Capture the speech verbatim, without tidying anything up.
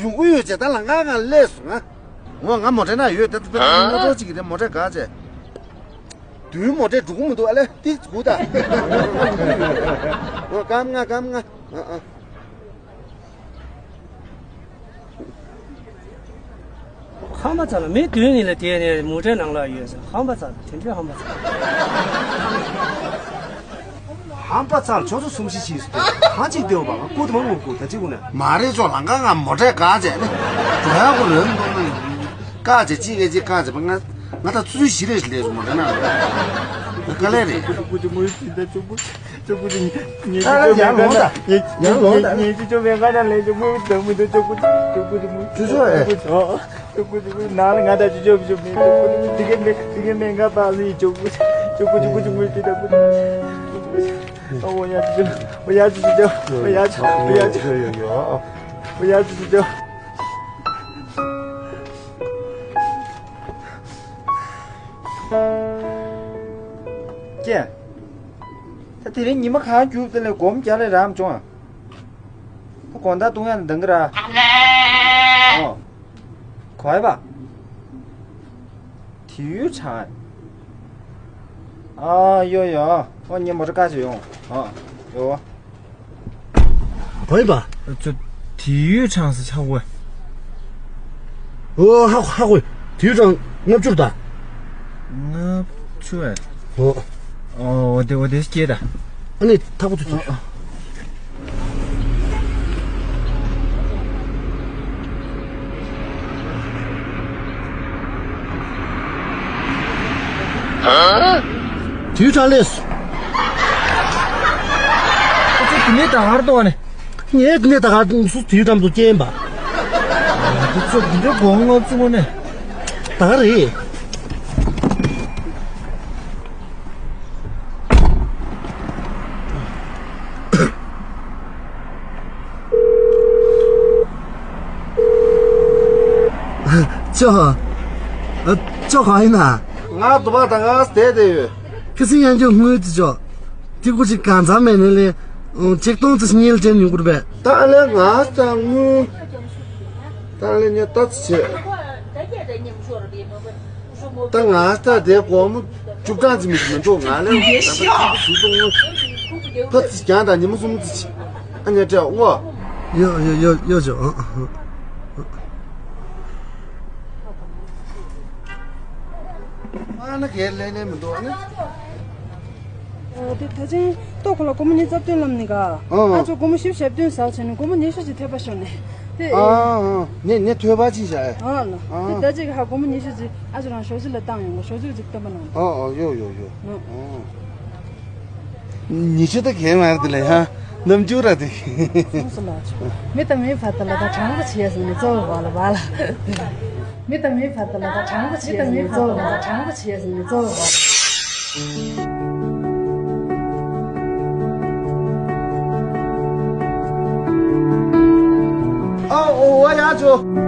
དུ་དབུས་ཡོད་ཅེས་ད་ལ་ང་ང་སླེབས་སོང་ང་། འོ་ང་མོ་ཊ་ནང་ཡོད་དེ་དཔེ་ང་ཏོག་ཅིག་གི་རེད། མོ་ཊ་ག་ཅེ། དུས་མོ་ཊ་འགྲོ་གི་མི་འདུག་ཨ་ལེ་ཏིག་ཙི་སྒུག་ད། འོ་སྐར་མ་ལྔ་སྐར་མ་ལྔ། ཨ་ཨ། ཧམ་པ་ཚ་ལ་མི་བདུན་ནི་ལ་དེ་ནས་མུ་ཏྲའི་ནང་ལ་ཡོད་ཟེར། ཧམ་པ་ཚ་ལ་དེ་འདྲའི་ཧམ་པ་ཚ། ཧམ་པ་ཚ་ལ་ཆོ་ཚོ་སུམ་ཤི་ཤི་སུ་དེ་གང་ཅིག་བདེ་བ་བ་ང་ཀུ་དེ་མ་ངུ་ཀུ་ད་ཅི་ཀུ་ན། མ་རེད་ཅོ་ལང་ཀ་ང་མོ་ཏྲའི་ག་ཅེ་ནི་འགྲོ་ཡག་གུ་རེད་འདུག་ན། ཀ་ཅེ་ཅི་གེ་ཅི་ཀ་ཅེ་པ་ང་ང་ད་ཚུལ་ཞི་རེ་ཞི་ལས་རུ་མོ་ཏྲ་ན་ཀ་ལེ་རེད། ཅོ་ཀུ་ཅོ་ཀུ་ཅོ་མོ་ཡུ་སི་ད་ཅོ་ཀུ་ཅོ་ཀུ་ཅོ་ཉེ་ཉེ་ཅོ་ཅོ་ཡང་ལོང་ད་ཡང་ལོང་ད་ཉེ་ཅོ་ཅོ་མེ་ཀ་ན་ལེ་ཅོ་མོ་ཡུ་ད་མོ་ད་ཅོ་ཀུ་ཅོ་ཅོ་ཀུ་ཅོ་མོ་ཅོ་ཅོ་ཨེ། ཅོ་ཀུ་ཅོ་ཀུ་ན་ལ་ང་ད་ཅོ་ཅོ་ཅོ་མེ་ཅོ་ཀུ་ཅོ་ཀུ་ཅི་གེ་མེ་ཅི་གེ་མེ་ང་པ་ལི་ཅོ་ཀུ་ཅོ་ཀུ་ཅོ་ཀུ་ཅོ་མོ་ཡུ་ད་ཀུ་ཅོ་ཨོ་ཡ་ཅོ་ཅོ་ཨོ་ཡ་ཅོ་ཅོ་ཨོ་ཡ་ཅོ་ཨོ་ཡ་ཅོ་ཨོ་ཡ་ཅོ་ཅོ། ཀྱེ། ད་དེ་རིང་ཉི་མ་གང་རྒྱུག་དེ་ལས་སྒོམ་རྒྱག་ལས་རམ་བྱུང་ཨ། ད་དགོང་དག་བཏུང་ཡག་ནི་འདང་གི་ར། ཨོ། གོ་ཡ་པ། དེ་ཡུལ་གྲང་། ཨ་ཡོ་ཡོ། ཨོ་ཉི་མ་རི་ཀ་ཅིག་ཡོང་། ཨ་ཡོ། གོ་ཡ་པ། ཅོ། དེ་ཡུལ་གྲང་ས་ཆག་གོ། ཨོ་ཧ་ཧ་གོ། དེ་ཡུལ་གྲང་ལྔ་བཅུ་ར་ད། ལྔ་བཅུ་ཨེ། ཨོ། ཨོ་འོ་དེ་འོ་དེ་སྐྱེ་ད། ཨ་ནི་ཐག་པ་ཚུ་ཚུ། དུས་གྲངས་ལས་སུ། ཁོ་ཚོ་དེ་ནས་ད་གར་འདུག་ནས། ངས་དེ་ནས་ད་གར་སུ་དུས་གྲངས་དུ་སྐྱེལ་ཡིན་པ། དེ་ཚོ་དེ་འདྲའི་གོང་ལོ་བཙུགས་ནས། ད་ག་རེད། ཅོ། ཨ། ཅོ་གང་ཡིན་ན། ང་དུ་བ་དང་ང་བསྡད་དེ་ཡོད། ཁི་སི་ཡང་ཅོ་དངུལ་ཅི་ཅོ། ཏི་ཀུ་ཅིག་གང་ཚང་མེད་ནི་ལས། ཆིག་སྟོང་ཙི་ཉིལ་ཅན་ཡོང་གུར་བས། ད་ལས་ང་ས་དངུལ། ད་ལས་ཉེ་ད་ཚི་བྱེད། ད་ང་ལྟ་དེ་སྒོར་མོ་བཅུ་གྲངས་ཙམ་མི་འདུག་ང་ལ་ད་ལྟ་ཆུ་ཚོད་ཉུང་ཕ་ཙི་ཀྱང་དང་ཉི་མ་གསུམ་ཙི་ཨ་ཉེ་སྤྲད་ཨོ། ཡོ་ཡོ་ཡོ་ཡོ་ཅོ། ཨ་ན་གས་ལེ་ལེ་མི་འདུག་ཨ་ནི། ཨ་དེ་ད་ཅིང་ཏོ་ཁོ་ལ་སྒོར་མོ་ཉི་ཤུ་རྩ་བདུན་ལམ་ནི་ག་ཨ་ཨ། ཨ་ཅོ་སྒོར་མོ་བཞི་བཅུ་ཞེ་བདུན་ཟག་བྱས་ནས་སྒོར་མོ་ཉི་ཤུ་ཅིག་ཐེབས་པ་ཤོར་ནས་དེ། ཨ་ཨ་ཨ། ངས་ངས་ཐོས་པ་ཅིག་བྱ་ཨེ། ཨ་ལ། ཨ། དེ་ད་ཅིག་ཧ་སྒོར་མོ་ཉི་ཤུ་ཅིག་ཨ་ཅོ་རང་ཞོ་ཅི་ལ་བཏང་ཡོང་ག་ཞོ་ཅི་ཅིག་སྟོན་པ་གནང་། ཨ་ཨ་ཡོ་ཡོ་ཡོ། ཨ། ཨ། ཉི་ཤུ་ད་གས་མ་རེད་དེ་ལ་ཡ། རྣམ་འགྱུར་ར་དེ། སོང་སོང་ལ་ཆོག་མི་དང་མིའི་བར་དུ་ལ་ད་དྲང་པོ་བྱས་ཟིན་ནས་གཙོ་བོ་བ་ལ་བ་ལ། མི་དང་མིའི་བར་དུ་ལ་ད་དྲང་པོ་བྱས་ཟིན་ནས་གཙོ་བོ་བ་ལ་དྲང་པོ་བྱས་ཟིན་ནས་གཙོ་བོ་བ་ལ། ཨ་འོ་བ་ཡ་ཆོ།